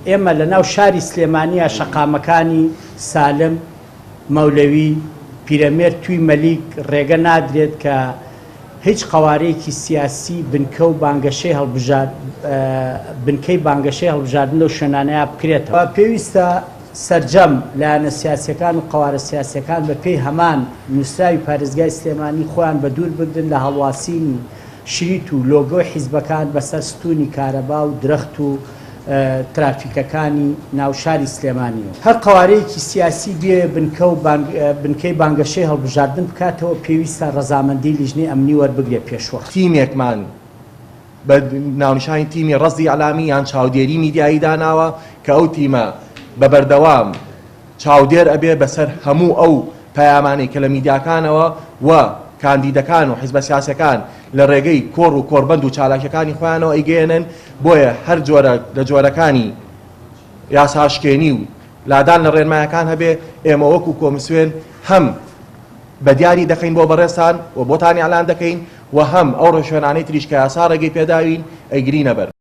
ئێمە لە ناو شاری سلێمانییە شەقامەکانی سالم، مەولەوی، پیرەمێرد توی مەلیک ڕێگە نادرێت کە هیچ قەوارەیەکی سیاسی بنکە و بانگەشەی هەڵبژار بنکەی بانگەشەی هەڵبژاردن لەو شوێنانەیا بکرێتەوە. پێویستە سەرجەم لایەنە سیاسیەکان و قەوارە سیاسیەکان بە پێی هەمان نووسراوی پارێزگای سلێمانی خۆیان بە دوور بگرن لە هەڵواسینی شریت و لۆگۆی حیزبەکان بەسەر ستوونی کارەبا و درەخت و ترافیکەکانی ناو شاری سلێمانیەوە. هەر قەوارەیەکی سیاسی بیەوێ بنکە و بنکەی بانگەشەی هەڵبژاردن بکاتەوە پێویستە ڕەزامەندی لیژنەی ئەمنی وەربگرێ پێشوەخت. تیمێکمان بە ناونیشانی تیمی ڕەسدی ئیعلامی یان چاودێری میدیایی داناوە کە ئەو تیمە بە بەردەوام چاودێر ئەبێ بەسەر هەموو ئەو پەیامانەی کە لە میدیاکانەوە و کاندیدەکان و حیزبە سیاسیەکان لە ڕێگەی کۆڕ و کۆڕبەند و چالاکیەکانی خۆیانەوە ئەیگەیەنن، بۆیە هەر جۆرە لە جۆرەکانی یاساشکێنی و لادان لە ڕێنمایەکان هەبێ ئێمە وەکو کۆمسیۆن هەم بە دیاری دەخەین بۆ بەڕێزتان و بۆتان ئیعلان دەکەین و هەم ئەو ڕێوشوێنانەی تریش کە یاسا ڕێگەی پێداوین ئەیگرینە بەر.